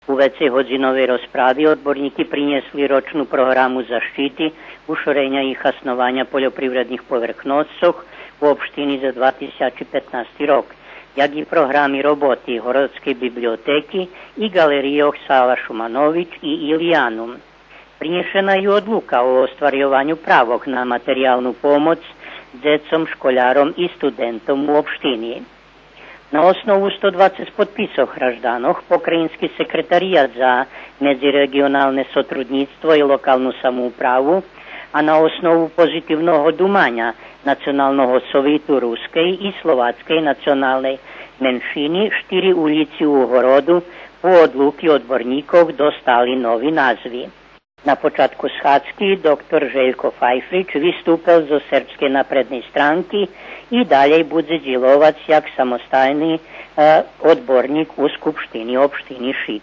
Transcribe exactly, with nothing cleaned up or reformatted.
У вецейгодзиновей розправи одборнїки принєсли рочну програму защити, ушореня и хаснованя польопривредних поверхносцох у општини за два тисячи петнасти рок, як и програми роботи Городскей библиотеки и ґалерийох Сава Шуманович и Илиянум. Принєшена и одлука о остварйованю правох на материялну помоц дзецом, школяром и студентом у општини. На основу сто двацец подписох гражданох Покраїнски секретарият за медзиреґионалне сотруднїцтво и локалну самоуправу, а на основу позитивного думаня Националного совиту рускей и словацкей националней меншини, штири улїци у Городу по одлуки одборнїкох достали нови назви. На початку схадзки доктор Желько Файфрич виступел зоз Сербскей напредней странки и далєй будзе дїловац як самостални, е, одборнїк у Скупштини општини Шид.